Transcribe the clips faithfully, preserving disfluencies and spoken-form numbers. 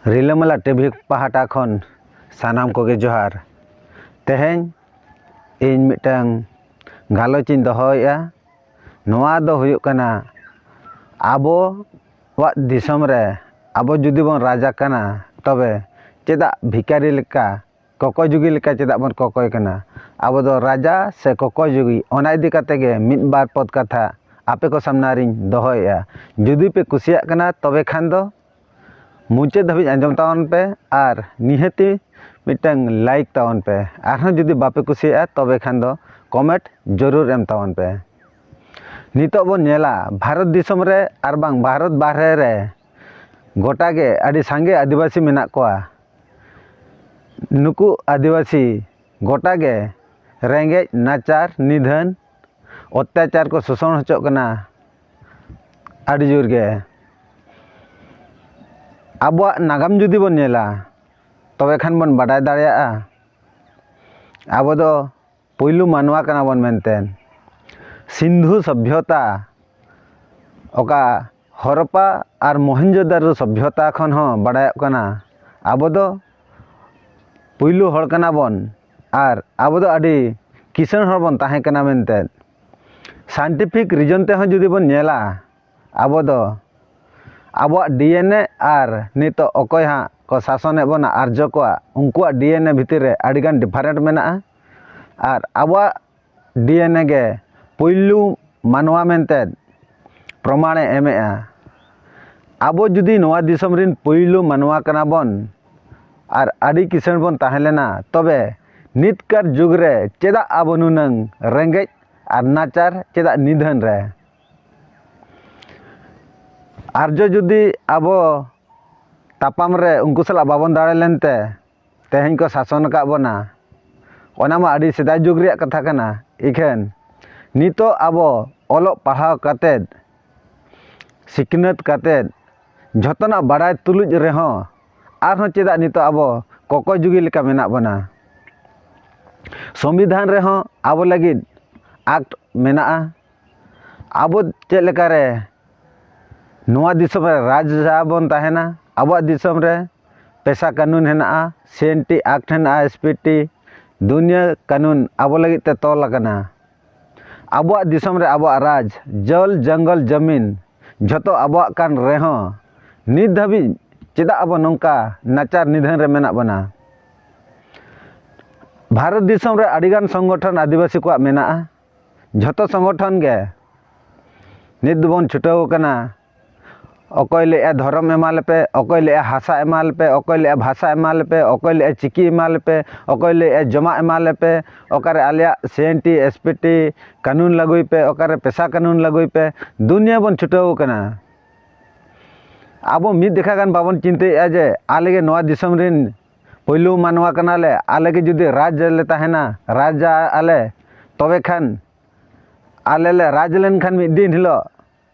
ᱨᱤᱞᱟᱹᱢᱟᱞᱟ ᱴᱤᱵᱷᱤ ᱯᱟᱦᱴᱟ ᱠᱷᱚᱱ ᱥᱟᱱᱟᱢ ᱠᱚᱜᱮ ᱡᱚᱦᱟᱨ᱾ ᱛᱮᱦᱮᱧ ᱤᱧ ᱢᱤᱫᱴᱟᱝ ᱜᱟᱞᱚᱪ ᱤᱧ ᱫᱚᱦᱚᱭᱮᱫᱼᱟ᱾ ᱱᱚᱣᱟ ᱫᱚ ᱦᱩᱭᱩᱜ ᱠᱟᱱᱟ, ᱟᱵᱚᱣᱟᱜ ᱫᱤᱥᱚᱢ ᱨᱮ ᱟᱵᱚ ᱡᱩᱫᱤ ᱵᱚᱱ ᱨᱟᱡᱽ ᱟᱠᱟᱱᱟ, ᱛᱚᱵᱮ ᱪᱮᱫᱟᱜ ᱵᱷᱤᱠᱟᱨᱤ ᱞᱮᱠᱟ, ᱠᱚᱠᱚᱭ ᱡᱩᱜᱤ ᱞᱮᱠᱟ ᱪᱮᱫᱟᱜ ᱵᱚᱱ ᱠᱚᱠᱚᱭ ᱠᱟᱱᱟ? ᱟᱵᱚ ᱫᱚ ᱨᱟᱡᱟ ᱥᱮ ᱠᱚᱠᱚᱭ ᱡᱩᱜᱤ, ᱚᱱᱟ ᱤᱫᱤ ᱠᱟᱛᱮ ᱜᱮ ᱢᱤᱫ ᱵᱟᱨ ᱯᱚᱫ ᱠᱟᱛᱷᱟ ᱟᱯᱮ ᱠᱚ ᱥᱟᱢᱱᱟ ᱨᱤᱧ ᱫᱚᱦᱚᱭᱮᱫᱼᱟ᱾ ᱡᱩᱫᱤ ᱯᱮ ᱠᱩᱥᱤᱭᱟᱜ ᱠᱟᱱᱟ, ᱛᱚᱵᱮ ᱠᱷᱟᱱ ᱫᱚ ᱢᱩᱪᱟᱹᱫ ᱫᱷᱟᱹᱵᱤᱡ ᱟᱸᱡᱚᱢ ᱛᱟᱵᱚᱱ ᱯᱮ ᱟᱨ ᱱᱤᱦᱟᱹᱛᱤ ᱢᱤᱫᱴᱟᱝ ᱞᱟᱭᱤᱠ ᱛᱟᱵᱚᱱ ᱯᱮ᱾ ᱟᱨᱦᱚᱸ ᱡᱩᱫᱤ ᱵᱟᱯᱮ ᱠᱩᱥᱤᱭᱟᱜᱼᱟ, ᱛᱚᱵᱮ ᱠᱷᱟᱱ ᱫᱚ ᱠᱚᱢᱮᱱᱴ ᱡᱚᱨᱩᱨ ᱮᱢ ᱛᱟᱵᱚᱱ ᱯᱮ᱾ ᱱᱤᱛᱚᱜ ᱵᱚᱱ ᱧᱮᱞᱟ, ᱵᱷᱟᱨᱚᱛ ᱫᱤᱥᱚᱢ ᱨᱮ ᱟᱨ ᱵᱟᱝ ᱵᱷᱟᱨᱚᱛ ᱵᱟᱦᱨᱮ ᱨᱮ ᱜᱚᱴᱟ ᱜᱮ ᱟᱹᱰᱤ ᱥᱟᱸᱜᱮ ᱟᱹᱫᱤᱵᱟᱹᱥᱤ ᱢᱮᱱᱟᱜ ᱠᱚᱣᱟ᱾ ᱱᱩᱠᱩ ᱟᱹᱫᱤᱵᱟᱹᱥᱤ ᱜᱚᱴᱟ ᱜᱮ ᱨᱮᱸᱜᱮᱡ ᱱᱟᱪᱟᱨ ᱱᱤᱫᱷᱟᱹᱱ ᱚᱛᱛᱟᱪᱟᱨ ᱠᱚ ᱥᱳᱥᱚᱱ ᱦᱚᱪᱚᱜ ᱠᱟᱱᱟ ᱟᱹᱰᱤ ᱡᱳᱨ ᱜᱮ᱾ ᱟᱵᱚᱣᱟᱜ ᱱᱟᱜᱟᱢ ᱡᱩᱫᱤ ᱵᱚᱱ ᱧᱮᱞᱟ, ᱛᱚᱵᱮ ᱠᱷᱟᱱ ᱵᱚᱱ ᱵᱟᱰᱟᱭ ᱫᱟᱲᱮᱭᱟᱜᱼᱟ, ᱟᱵᱚ ᱫᱚ ᱯᱩᱭᱞᱩ ᱢᱟᱱᱣᱟ ᱠᱟᱱᱟ ᱵᱚᱱ ᱢᱮᱱᱛᱮ᱾ ᱥᱤᱱᱫᱷᱩ ᱥᱚᱵᱷᱭᱚᱛᱟ, ᱚᱠᱟ ᱦᱚᱨᱚᱯᱟ ᱟᱨ ᱢᱚᱦᱮᱱᱡᱳᱫᱟᱨᱳ ᱥᱚᱵᱷᱭᱚᱛᱟ ᱠᱷᱚᱱ ᱦᱚᱸ ᱵᱟᱰᱟᱭᱚᱜ ᱠᱟᱱᱟ, ᱟᱵᱚ ᱫᱚ ᱯᱩᱭᱞᱩ ᱦᱚᱲ ᱠᱟᱱᱟ ᱵᱚᱱ ᱟᱨ ᱟᱵᱚ ᱫᱚ ᱟᱹᱰᱤ ᱠᱤᱥᱟᱹᱬ ᱦᱚᱲ ᱵᱚᱱ ᱛᱟᱦᱮᱸ ᱠᱟᱱᱟ ᱢᱮᱱᱛᱮ᱾ ᱥᱟᱭᱮᱱᱴᱤᱯᱷᱤᱠ ᱨᱤᱡᱚᱱ ᱛᱮᱦᱚᱸ ᱡᱩᱫᱤ ᱵᱚᱱ ᱧᱮᱞᱟ, ᱟᱵᱚ ᱫᱚ ᱟᱵᱚᱣᱟᱜ ᱰᱤ ᱮᱱ ᱮ ᱟᱨ ᱱᱤᱛᱚᱜ ᱚᱠᱚᱭ ᱦᱟᱸᱜ ᱠᱚ ᱥᱟᱥᱚᱱᱮᱫ ᱵᱚᱱᱟ, ᱟᱨᱡᱚ ᱠᱚᱣᱟᱜ, ᱩᱱᱠᱩᱣᱟᱜ ᱰᱤ ᱮᱱ ᱮ ᱵᱷᱤᱛᱤᱨ ᱨᱮ ᱟᱹᱰᱤᱜᱟᱱ ᱰᱤᱯᱷᱟᱨᱮᱱᱴ ᱢᱮᱱᱟᱜᱼᱟ᱾ ᱟᱨ ᱟᱵᱚᱣᱟᱜ ᱰᱤ ᱮᱱ ᱮ ᱜᱮ ᱯᱩᱭᱞᱩ ᱢᱟᱱᱣᱟ ᱢᱮᱱᱛᱮ ᱯᱨᱚᱢᱟᱬᱮ ᱮᱢᱮᱜᱼᱟ᱾ ᱟᱵᱚ ᱡᱩᱫᱤ ᱱᱚᱣᱟ ᱫᱤᱥᱚᱢ ᱨᱤᱱ ᱯᱩᱭᱞᱩ ᱢᱟᱱᱣᱟ ᱠᱟᱱᱟ ᱵᱚᱱ ᱟᱨ ᱟᱹᱰᱤ ᱠᱤᱥᱟᱹᱬ ᱵᱚᱱ ᱛᱟᱦᱮᱸ ᱞᱮᱱᱟ, ᱛᱚᱵᱮ ᱱᱤᱛᱠᱟᱨ ᱡᱩᱜᱽ ᱨᱮ ᱪᱮᱫᱟᱜ ᱟᱵᱚ ᱱᱩᱱᱟᱹᱝ ᱨᱮᱸᱜᱮᱡ ᱟᱨ ᱱᱟᱪᱟᱨ, ᱪᱮᱫᱟᱜ ᱱᱤᱫᱷᱟᱹᱱ ᱨᱮ? ᱟᱨᱡᱚ ᱡᱩᱫᱤ ᱟᱵᱚ ᱛᱟᱯᱟᱢ ᱨᱮ ᱩᱱᱠᱩ ᱥᱟᱞᱟᱜ ᱵᱟᱵᱚᱱ ᱫᱟᱲᱮ ᱞᱮᱱᱛᱮ ᱛᱮᱦᱮᱧ ᱠᱚ ᱥᱟᱥᱚᱱ ᱟᱠᱟᱫ ᱵᱚᱱᱟ, ᱚᱱᱟ ᱢᱟ ᱟᱹᱰᱤ ᱥᱮᱫᱟᱭ ᱡᱩᱜᱽ ᱨᱮᱭᱟᱜ ᱠᱟᱛᱷᱟ ᱠᱟᱱᱟ᱾ ᱤᱠᱷᱟᱹᱱ ᱱᱤᱛᱚᱜ ᱟᱵᱚ ᱚᱞᱚᱜ ᱯᱟᱲᱦᱟᱣ ᱠᱟᱛᱮᱫ, ᱥᱤᱠᱷᱱᱟᱹᱛ ᱠᱟᱛᱮᱫ, ᱡᱷᱚᱛᱚᱱᱟᱜ ᱵᱟᱲᱟᱭ ᱛᱩᱞᱩᱡ ᱨᱮᱦᱚᱸ ᱟᱨᱦᱚᱸ ᱪᱮᱫᱟᱜ ᱱᱤᱛᱚᱜ ᱟᱵᱚ ᱠᱚᱠᱚᱭ ᱡᱩᱜᱤ ᱞᱮᱠᱟ ᱢᱮᱱᱟᱜ ᱵᱚᱱᱟ? ᱥᱚᱝᱵᱤᱫᱷᱟᱱ ᱨᱮᱦᱚᱸ ᱟᱵᱚ ᱞᱟᱹᱜᱤᱫ ᱟᱠᱴ ᱢᱮᱱᱟᱜᱼᱟ᱾ ᱟᱵᱚ ᱪᱮᱫ ᱞᱮᱠᱟᱨᱮ ᱱᱚᱣᱟ ᱫᱤᱥᱚᱢ ᱨᱮ ᱨᱟᱡᱟ ᱵᱚᱱ ᱛᱟᱦᱮᱱᱟ, ᱟᱵᱚᱣᱟᱜ ᱫᱤᱥᱚᱢ ᱨᱮ ᱯᱮᱥᱟ ᱠᱟᱹᱱᱩᱱ ᱦᱮᱱᱟᱜᱼᱟ, ᱥᱤ ᱮᱱ ᱴᱤ ᱟᱠᱴ ᱦᱮᱱᱟᱜᱼᱟ, ᱮᱥ ᱯᱤ ᱴᱤ, ᱫᱩᱱᱤᱭᱟᱹ ᱠᱟᱹᱱᱩᱱ ᱟᱵᱚ ᱞᱟᱹᱜᱤᱫ ᱛᱮ ᱛᱚᱞ ᱟᱠᱟᱱᱟ᱾ ᱟᱵᱚᱣᱟᱜ ᱫᱤᱥᱚᱢ ᱨᱮ ᱟᱵᱚᱣᱟᱜ ᱨᱟᱡᱽ, ᱡᱚᱞ, ᱡᱚᱝᱜᱚᱞ, ᱡᱟᱢᱤᱱ ᱡᱷᱚᱛᱚ ᱟᱵᱚᱣᱟᱜ ᱠᱟᱱ ᱨᱮᱦᱚᱸ, ᱱᱤᱛ ᱫᱷᱟᱹᱵᱤᱡ ᱪᱮᱫᱟᱜ ᱟᱵᱚ ᱱᱚᱝᱠᱟ ᱱᱟᱪᱟᱨ ᱱᱤᱫᱷᱟᱹᱱ ᱨᱮ ᱢᱮᱱᱟᱜ ᱵᱚᱱᱟ? ᱵᱷᱟᱨᱚᱛ ᱫᱤᱥᱚᱢ ᱨᱮ ᱟᱹᱰᱤᱜᱟᱱ ᱥᱚᱝᱜᱚᱴᱷᱚᱱ ᱟᱹᱫᱤᱵᱟᱹᱥᱤ ᱠᱚᱣᱟᱜ ᱢᱮᱱᱟᱜᱼᱟ᱾ ᱡᱷᱚᱛᱚ ᱥᱚᱝᱜᱚᱴᱷᱚᱱ ᱜᱮ ᱱᱤᱛ ᱫᱚᱵᱚᱱ ᱪᱷᱩᱴᱟᱹᱣ ᱟᱠᱟᱱᱟ᱾ ᱚᱠᱚᱭ ᱞᱟᱹᱭᱮᱫᱼᱟ ᱫᱷᱚᱨᱚᱢ ᱮᱢᱟ ᱞᱮᱯᱮ, ᱚᱠᱚᱭ ᱞᱟᱹᱭᱮᱫᱼᱟ ᱦᱟᱥᱟ ᱮᱢᱟ ᱞᱮᱯᱮ, ᱚᱠᱚᱭ ᱞᱟᱹᱭᱮᱫᱼᱟ ᱵᱷᱟᱥᱟ ᱮᱢᱟ ᱞᱮᱯᱮ, ᱚᱠᱚᱭ ᱞᱟᱹᱭᱮᱫᱼᱟ ᱪᱤᱠᱤ ᱮᱢᱟ ᱞᱮᱯᱮ, ᱚᱠᱚᱭ ᱞᱟᱹᱭᱮᱫᱼᱟ ᱡᱚᱢᱟᱜ ᱮᱢᱟ ᱞᱮᱯᱮ, ᱚᱠᱟᱨᱮ ᱟᱞᱮᱭᱟᱜ ᱥᱤ N T, S P T ᱠᱟᱹᱱᱩᱱ ᱞᱟᱹᱜᱩᱭ ᱯᱮ, ᱚᱠᱟᱨᱮ ᱯᱮᱥᱟ ᱠᱟᱹᱱᱩᱱ ᱞᱟᱹᱜᱩᱭ ᱯᱮ, ᱫᱩᱱᱤᱭᱟᱹ ᱵᱚᱱ ᱪᱷᱩᱴᱟᱹᱣ ᱟᱠᱟᱱᱟ᱾ ᱟᱵᱚ ᱢᱤᱫ ᱫᱮᱠᱷᱟ ᱜᱟᱱ ᱵᱟᱵᱚᱱ ᱪᱤᱱᱛᱟᱹᱭᱮᱫᱼᱟ ᱡᱮ ᱟᱞᱮ ᱜᱮ ᱱᱚᱣᱟ ᱫᱤᱥᱚᱢ ᱨᱮᱱ ᱯᱳᱭᱞᱳ ᱢᱟᱱᱣᱟ ᱠᱟᱱᱟᱞᱮ, ᱟᱞᱮ ᱜᱮ ᱡᱩᱫᱤ ᱨᱟᱡᱽ ᱞᱮ ᱛᱟᱦᱮᱱᱟ, ᱨᱟᱡᱽ ᱟᱞᱮ, ᱛᱚᱵᱮ ᱠᱷᱟᱱ ᱟᱞᱮ ᱞᱮ ᱨᱟᱡᱽ ᱞᱮᱱᱠᱷᱟᱱ ᱢᱤᱫ ᱫᱤᱱ ᱦᱤᱞᱳᱜ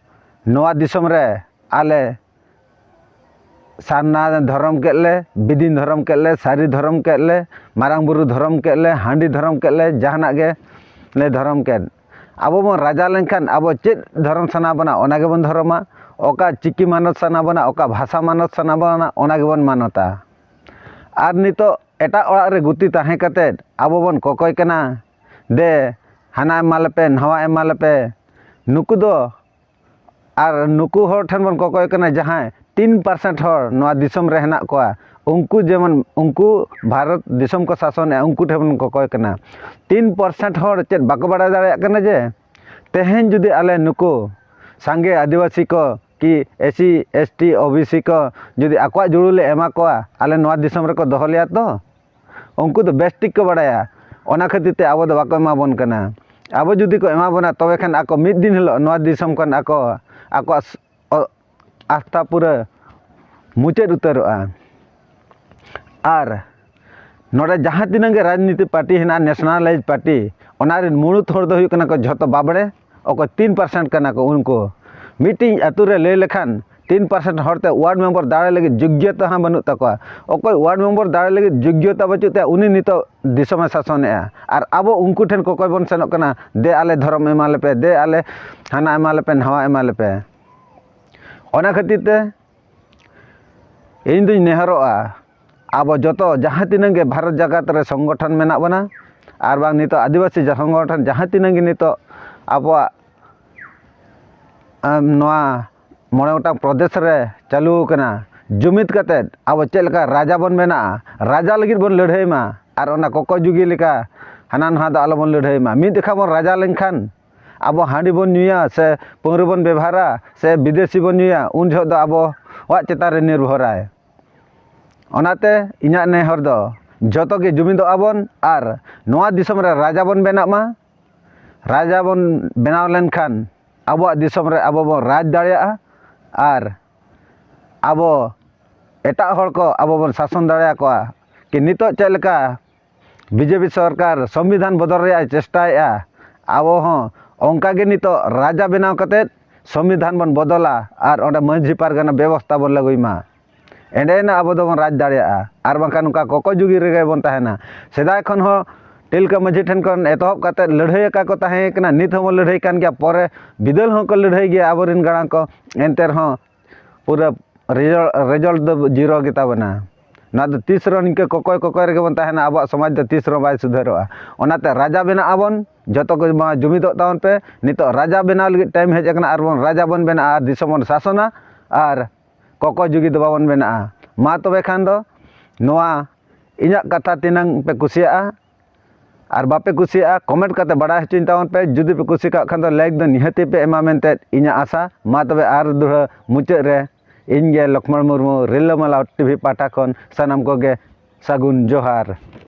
ᱱᱚᱣᱟ ᱫᱤᱥᱚᱢ ᱨᱮ ᱟᱞᱮ ᱥᱟᱨᱱᱟ ᱫᱷᱚᱨᱚᱢ ᱠᱮᱫ ᱞᱮ, ᱵᱤᱫᱤᱱ ᱫᱷᱚᱨᱚᱢ ᱠᱮᱫ ᱞᱮ, ᱥᱟᱹᱨᱤ ᱫᱷᱚᱨᱚᱢ ᱠᱮᱫ ᱞᱮ, ᱢᱟᱨᱟᱝ ᱵᱩᱨᱩ ᱫᱷᱚᱨᱚᱢ ᱠᱮᱫ ᱞᱮ, ᱦᱟᱺᱰᱤ ᱫᱷᱚᱨᱚᱢ ᱠᱮᱫ ᱞᱮ, ᱡᱟᱦᱟᱱᱟᱜ ᱜᱮ ᱞᱮ ᱫᱷᱚᱨᱚᱢ ᱠᱮᱫ, ᱟᱵᱚ ᱵᱚᱱ ᱨᱟᱡᱟ ᱞᱮᱱᱠᱷᱟᱱ ᱟᱵᱚ ᱪᱮᱫ ᱫᱷᱚᱨᱚᱢ ᱥᱟᱱᱟ ᱵᱚᱱᱟ ᱚᱱᱟ ᱜᱮᱵᱚᱱ ᱫᱷᱚᱨᱚᱢᱟ, ᱚᱠᱟ ᱪᱤᱠᱤ ᱢᱟᱱᱚᱛ ᱥᱟᱱᱟ ᱵᱚᱱᱟ, ᱚᱠᱟ ᱵᱷᱟᱥᱟ ᱢᱟᱱᱚᱛ ᱥᱟᱱᱟ ᱵᱚᱱᱟ ᱚᱱᱟ ᱜᱮᱵᱚᱱ ᱢᱟᱱᱚᱛᱟ᱾ ᱟᱨ ᱱᱤᱛᱚᱜ ᱮᱴᱟᱜ ᱚᱲᱟᱜ ᱨᱮ ᱜᱩᱛᱤ ᱛᱟᱦᱮᱸ ᱠᱟᱛᱮᱫ ᱟᱵᱚ ᱵᱚᱱ ᱠᱚᱠᱚᱭ ᱠᱟᱱᱟ, ᱫᱮ ᱦᱟᱱᱟ ᱮᱢᱟ ᱞᱮᱯᱮ, ᱱᱟᱣᱟ ᱮᱢᱟ ᱞᱮᱯᱮ, ᱱᱩᱠᱩ ᱫᱚ ᱟᱨ ᱱᱩᱠᱩ ᱦᱚᱲ ᱴᱷᱮᱱ ᱵᱚᱱ ᱠᱚᱠᱚᱭ ᱠᱟᱱᱟ, ᱡᱟᱦᱟᱸᱭ ᱛᱤᱱ ᱯᱟᱨᱥᱮᱱᱴ ᱦᱚᱲ ᱱᱚᱣᱟ ᱫᱤᱥᱚᱢ ᱨᱮ ᱦᱮᱱᱟᱜ ᱠᱚᱣᱟ, ᱩᱱᱠᱩ ᱡᱮᱢᱚᱱ ᱩᱱᱠᱩ ᱵᱷᱟᱨᱚᱛ ᱫᱤᱥᱚᱢ ᱠᱚ ᱥᱟᱥᱚᱱᱮᱫᱼᱟ, ᱩᱱᱠᱩ ᱴᱷᱮᱱ ᱵᱚᱱ ᱠᱚᱠᱚᱭ ᱠᱟᱱᱟ᱾ ᱛᱤᱱ ᱯᱟᱨᱥᱮᱱᱴ ᱦᱚᱲ ᱪᱮᱫ ᱵᱟᱠᱚ ᱵᱟᱲᱟᱭ ᱫᱟᱲᱮᱭᱟᱜ ᱠᱟᱱᱟ ᱡᱮ ᱛᱮᱦᱮᱧ ᱡᱩᱫᱤ ᱟᱞᱮ ᱱᱩᱠᱩ ᱥᱟᱸᱜᱮ ᱟᱹᱫᱤᱵᱟᱹᱥᱤ ᱠᱚ ᱠᱤ S C, S T, O B C ᱠᱚ ᱡᱩᱫᱤ ᱟᱠᱚᱣᱟᱜ ᱡᱩᱲᱩ ᱞᱮ ᱮᱢᱟ ᱠᱚᱣᱟ, ᱟᱞᱮ ᱱᱚᱣᱟ ᱫᱤᱥᱚᱢ ᱨᱮᱠᱚ ᱫᱚᱦᱚ ᱞᱮᱭᱟ ᱛᱚ? ᱩᱱᱠᱩ ᱫᱚ ᱵᱮᱥ ᱴᱷᱤᱠ ᱠᱚ ᱵᱟᱲᱟᱭᱟ, ᱚᱱᱟ ᱠᱷᱟᱹᱛᱤᱨ ᱛᱮ ᱟᱵᱚ ᱫᱚ ᱵᱟᱠᱚ ᱮᱢᱟ ᱵᱚᱱ ᱠᱟᱱᱟ᱾ ᱟᱵᱚ ᱡᱩᱫᱤ ᱠᱚ ᱮᱢᱟ ᱵᱚᱱᱟ, ᱛᱚᱵᱮ ᱠᱷᱟᱱ ᱟᱠᱚ ᱢᱤᱫ ᱫᱤᱱ ᱦᱤᱞᱳᱜ ᱱᱚᱣᱟ ᱫᱤᱥᱚᱢ ᱠᱷᱚᱱ ᱟᱠᱚ, ᱟᱠᱚᱣᱟᱜ ᱥ-, ᱚ-, ᱟᱥᱛᱷᱟ ᱯᱩᱨᱟᱹ ᱢᱩᱪᱟᱹᱫ ᱩᱛᱟᱹᱨᱚᱜᱼᱟ᱾ ᱟᱨ ᱱᱚᱰᱮ ᱡᱟᱦᱟᱸ ᱛᱤᱱᱟᱹᱜ ᱜᱮ ᱨᱟᱡᱽᱱᱤᱛᱤ ᱯᱟᱨᱴᱤ ᱦᱮᱱᱟᱜᱼᱟ, ᱱᱮᱥᱱᱟᱞᱟᱭᱤᱡᱽ ᱯᱟᱨᱴᱤ, ᱚᱱᱟ ᱨᱮᱱ ᱢᱩᱲᱩᱫ ᱦᱚᱲ ᱫᱚ ᱦᱩᱭᱩᱜ ᱠᱟᱱᱟ ᱠᱚ ᱡᱷᱚᱛᱚ ᱵᱟᱵᱽᱲᱮ, ᱚᱠᱚᱭ ᱛᱤᱱ ᱯᱟᱨᱥᱮᱱᱴ ᱠᱟᱱᱟ ᱠᱚ ᱩᱱᱠᱩ᱾ ᱢᱤᱫᱴᱤᱡ ᱟᱹᱛᱩ ᱨᱮ ᱞᱟᱹᱭ ᱞᱮᱠᱷᱟᱱ ᱛᱤᱱ ᱯᱟᱨᱥᱮᱱᱴ ᱦᱚᱲ ᱛᱮ ᱣᱟᱨᱰ ᱢᱮᱢᱵᱟᱨ ᱫᱟᱲᱮ ᱞᱟᱹᱜᱤᱫ ᱡᱳᱜᱽᱜᱚᱛᱟ ᱦᱚᱸ ᱵᱟᱹᱱᱩᱜ ᱛᱟᱠᱚᱣᱟ᱾ ᱚᱠᱚᱭ ᱣᱟᱨᱰ ᱢᱮᱢᱵᱟᱨ ᱫᱟᱲᱮ ᱞᱟᱹᱜᱤᱫ ᱡᱳᱜᱽᱜᱚᱛᱟ ᱵᱟᱹᱪᱩᱜ ᱛᱟᱭᱟ, ᱩᱱᱤ ᱱᱤᱛᱚᱜ ᱫᱤᱥᱚᱢᱮ ᱥᱟᱥᱚᱱᱮᱜᱼᱟ᱾ ᱟᱨ ᱟᱵᱚ ᱩᱱᱠᱩ ᱴᱷᱮᱱ ᱠᱚᱠᱚᱭ ᱵᱚᱱ ᱥᱮᱱᱚᱜ ᱠᱟᱱᱟ, ᱫᱮ ᱟᱞᱮ ᱫᱷᱚᱨᱚᱢ ᱮᱢᱟ ᱞᱮᱯᱮ, ᱫᱮ ᱟᱞᱮ ᱦᱟᱱᱟ ᱮᱢᱟ ᱞᱮᱯᱮ, ᱱᱟᱣᱟ ᱮᱢᱟ ᱞᱮᱯᱮ᱾ ᱚᱱᱟ ᱠᱷᱟᱹᱛᱤᱨ ᱛᱮ ᱤᱧ ᱫᱩᱧ ᱱᱮᱦᱚᱨᱚᱜᱼᱟ, ᱟᱵᱚ ᱡᱚᱛᱚ ᱡᱟᱦᱟᱸ ᱛᱤᱱᱟᱹᱜ ᱜᱮ ᱵᱷᱟᱨᱚᱛ ᱡᱟᱠᱟᱛ ᱨᱮ ᱥᱚᱝᱜᱚᱴᱷᱚᱱ ᱢᱮᱱᱟᱜ ᱵᱚᱱᱟ, ᱟᱨ ᱵᱟᱝ ᱱᱤᱛᱚᱜ ᱟᱹᱫᱤᱵᱟᱹᱥᱤ ᱥᱚᱝᱜᱚᱴᱷᱚᱱ ᱡᱟᱦᱟᱸ ᱛᱤᱱᱟᱹᱜ ᱜᱮ ᱱᱤᱛᱚᱜ ᱟᱵᱚᱣᱟᱜ, ᱟᱢ, ᱱᱚᱣᱟ ᱢᱚᱬᱮ ᱜᱚᱴᱟᱝ ᱯᱨᱚᱫᱮᱥ ᱨᱮ ᱪᱟᱹᱞᱩ ᱟᱠᱟᱱᱟ, ᱡᱩᱢᱤᱫ ᱠᱟᱛᱮᱫ ᱟᱵᱚ ᱪᱮᱫ ᱞᱮᱠᱟ ᱨᱟᱡᱟ ᱵᱚᱱ ᱵᱮᱱᱟᱜᱼᱟ, ᱨᱟᱡᱟ ᱞᱟᱹᱜᱤᱫ ᱵᱚᱱ ᱞᱟᱹᱲᱦᱟᱹᱭ ᱢᱟ, ᱟᱨ ᱚᱱᱟ ᱠᱚᱠᱚ ᱡᱩᱜᱤ ᱞᱮᱠᱟ ᱦᱟᱱᱟ ᱱᱟᱣᱟ ᱫᱚ ᱟᱞᱚᱵᱚᱱ ᱞᱟᱹᱲᱦᱟᱹᱭ ᱢᱟ᱾ ᱢᱤᱫ ᱡᱚᱠᱷᱟ ᱵᱚᱱ ᱨᱟᱡᱟ ᱞᱮᱱᱠᱷᱟᱱ ᱟᱵᱚ ᱦᱟᱺᱰᱤ ᱵᱚᱱ ᱧᱩᱭᱟ ᱥᱮ ᱯᱟᱹᱣᱨᱟᱹ ᱵᱚᱱ ᱵᱮᱵᱷᱟᱨᱟ ᱥᱮ ᱵᱤᱫᱮᱥᱤ ᱵᱚᱱ ᱧᱩᱭᱟ, ᱩᱱ ᱡᱚᱦᱚᱜ ᱫᱚ ᱟᱵᱚᱣᱟᱜ ᱪᱮᱛᱟᱱ ᱨᱮ ᱱᱤᱨᱵᱷᱚᱨᱟᱭ᱾ ᱚᱱᱟᱛᱮ ᱤᱧᱟᱹᱜ ᱱᱮᱦᱚᱨ ᱫᱚ ᱡᱚᱛᱚ ᱜᱮ ᱡᱩᱢᱤᱫᱚᱜ ᱟᱵᱚᱱ ᱟᱨ ᱱᱚᱣᱟ ᱫᱤᱥᱚᱢ ᱨᱮ ᱨᱟᱡᱟ ᱵᱚᱱ ᱵᱮᱱᱟᱜ ᱢᱟ᱾ ᱨᱟᱡᱟ ᱵᱚᱱ ᱵᱮᱱᱟᱣ ᱞᱮᱱᱠᱷᱟᱱ ᱟᱵᱚᱣᱟᱜ ᱫᱤᱥᱚᱢ ᱨᱮ ᱟᱵᱚ ᱵᱚᱱ ᱨᱟᱡᱽ ᱫᱟᱲᱮᱭᱟᱜᱼᱟ ᱟᱨ ᱟᱵᱚ ᱮᱴᱟᱜ ᱦᱚᱲ ᱠᱚ ᱟᱵᱚ ᱵᱚᱱ ᱥᱟᱥᱚᱱ ᱫᱟᱲᱮᱭᱟᱠᱚᱣᱟ᱾ ᱠᱤ ᱱᱤᱛᱚᱜ ᱪᱮᱫ ᱞᱮᱠᱟ ᱵᱤᱡᱮᱯᱤ ᱥᱚᱨᱠᱟᱨ ᱥᱚᱝᱵᱤᱫᱷᱟᱱ ᱵᱚᱫᱚᱞ ᱨᱮᱭᱟᱜ ᱮ ᱪᱮᱥᱴᱟᱭᱮᱫᱼᱟ, ᱟᱵᱚ ᱦᱚᱸ ᱚᱱᱠᱟ ᱜᱮ ᱱᱤᱛᱚᱜ ᱨᱟᱡᱟ ᱵᱮᱱᱟᱣ ᱠᱟᱛᱮᱫ ᱥᱚᱝᱵᱤᱫᱷᱟᱱ ᱵᱚᱱ ᱵᱚᱫᱚᱞᱟ ᱟᱨ ᱚᱸᱰᱮ ᱢᱟᱹᱡᱷᱤ ᱯᱟᱨᱜᱟᱱᱟ ᱵᱮᱵᱚᱥᱛᱷᱟ ᱵᱚᱱ ᱞᱟᱹᱜᱩᱭ ᱢᱟ᱾ ᱮᱸᱰᱮᱱᱟᱜ ᱟᱵᱚ ᱫᱚᱵᱚᱱ ᱨᱟᱡᱽ ᱫᱟᱲᱮᱭᱟᱜᱼᱟ, ᱟᱨ ᱵᱟᱝᱠᱷᱟᱱ ᱱᱚᱝᱠᱟ ᱠᱚᱠᱚ ᱡᱩᱜᱤ ᱨᱮᱜᱮ ᱵᱚᱱ ᱛᱟᱦᱮᱱᱟ᱾ ᱥᱮᱫᱟᱭ ᱠᱷᱚᱱ ᱦᱚᱸ ᱛᱤᱞᱠᱟᱹ ᱢᱟᱹᱡᱷᱤ ᱴᱷᱮᱱ ᱠᱷᱚᱱ ᱮᱛᱚᱦᱚᱵ ᱠᱟᱛᱮᱫ ᱞᱟᱹᱲᱦᱟᱹᱭ ᱟᱠᱟ ᱠᱚ ᱛᱟᱦᱮᱸ ᱠᱟᱱᱟ, ᱱᱤᱛ ᱦᱚᱸᱵᱚᱱ ᱞᱟᱹᱲᱦᱟᱹᱭ ᱠᱟᱱ ᱜᱮᱭᱟ, ᱯᱚᱨᱮ ᱵᱤᱫᱟᱹᱞ ᱦᱚᱸᱠᱚ ᱞᱟᱹᱲᱦᱟᱹᱭ ᱜᱮᱭᱟ ᱟᱵᱚᱨᱮᱱ ᱜᱟᱬᱟ ᱠᱚ᱾ ᱮᱱᱛᱮ ᱨᱮᱦᱚᱸ ᱯᱩᱨᱟᱹ ᱨᱮᱡᱚᱞ-, ᱨᱮᱡᱚᱞᱴ ᱫᱚ ᱡᱤᱨᱳ ᱜᱮᱛᱟ ᱵᱚᱱᱟ᱾ ᱱᱚᱣᱟ ᱫᱚ ᱛᱤᱥ ᱨᱮᱦᱚᱸ ᱱᱤᱝᱠᱟᱹ ᱠᱚᱠᱚᱭ ᱠᱚᱠᱚᱭ ᱨᱮᱜᱮ ᱵᱚᱱ ᱛᱟᱦᱮᱱᱟ, ᱟᱵᱚᱣᱟᱜ ᱥᱚᱢᱟᱡᱽ ᱫᱚ ᱛᱤᱥ ᱨᱮᱦᱚᱸ ᱵᱟᱭ ᱥᱩᱫᱷᱟᱹᱨᱚᱜᱼᱟ᱾ ᱚᱱᱟᱛᱮ ᱨᱟᱡᱟ ᱵᱮᱱᱟᱜ ᱟᱵᱚᱱ, ᱡᱚᱛᱚ ᱠᱚ ᱢᱟ ᱡᱩᱢᱤᱫᱚᱜ ᱛᱟᱵᱚᱱ ᱯᱮ᱾ ᱱᱤᱛᱚᱜ ᱨᱟᱡᱟ ᱵᱮᱱᱟᱣ ᱞᱟᱹᱜᱤᱫ ᱴᱟᱭᱤᱢ ᱦᱮᱡ ᱟᱠᱟᱱᱟ, ᱟᱨ ᱵᱚᱱ ᱨᱟᱡᱟ ᱵᱚᱱ ᱵᱮᱱᱟᱜᱼᱟ ᱟᱨ ᱫᱤᱥᱚᱢ ᱵᱚᱱ ᱥᱟᱥᱚᱱᱟ, ᱟᱨ ᱠᱚᱠᱚᱭ ᱡᱩᱜᱤ ᱫᱚ ᱵᱟᱵᱚᱱ ᱵᱮᱱᱟᱜᱼᱟ᱾ ᱢᱟ ᱛᱚᱵᱮ ᱠᱷᱟᱱ ᱫᱚ ᱱᱚᱣᱟ ᱤᱧᱟᱹᱜ ᱠᱟᱛᱷᱟ ᱛᱤᱱᱟᱹᱝ ᱯᱮ ᱠᱩᱥᱤᱭᱟᱜᱼᱟ, ᱟᱨ ᱵᱟᱯᱮ ᱠᱩᱥᱤᱭᱟᱜᱼᱟ, ᱠᱚᱢᱮᱱᱴ ᱠᱟᱛᱮ ᱵᱟᱲᱟᱭ ᱦᱚᱪᱚᱧ ᱛᱟᱵᱚᱱ ᱯᱮ᱾ ᱡᱩᱫᱤ ᱯᱮ ᱠᱩᱥᱤ ᱠᱟᱜ ᱠᱷᱟᱱ ᱫᱚ ᱞᱟᱭᱤᱠ ᱫᱚ ᱱᱤᱦᱟᱹᱛᱤ ᱯᱮ ᱮᱢᱟ ᱢᱮᱱᱛᱮ ᱤᱧᱟᱹᱜ ᱟᱥᱟ᱾ ᱢᱟ ᱛᱚᱵᱮ ᱟᱨ ᱫᱚᱦᱲᱟ ᱢᱩᱪᱟᱹᱫ ᱨᱮ ᱤᱧ ᱜᱮ ᱞᱚᱠᱷᱢᱚᱬ ᱢᱩᱨᱢᱩ, ᱨᱤᱞᱟᱹᱢᱟᱞᱟ ᱴᱤᱵᱷᱤ ᱯᱟᱦᱴᱟ ᱠᱷᱚᱱ ᱥᱟᱱᱟᱢ ᱠᱚᱜᱮ ᱥᱟᱹᱜᱩᱱ ᱡᱚᱦᱟᱨ᱾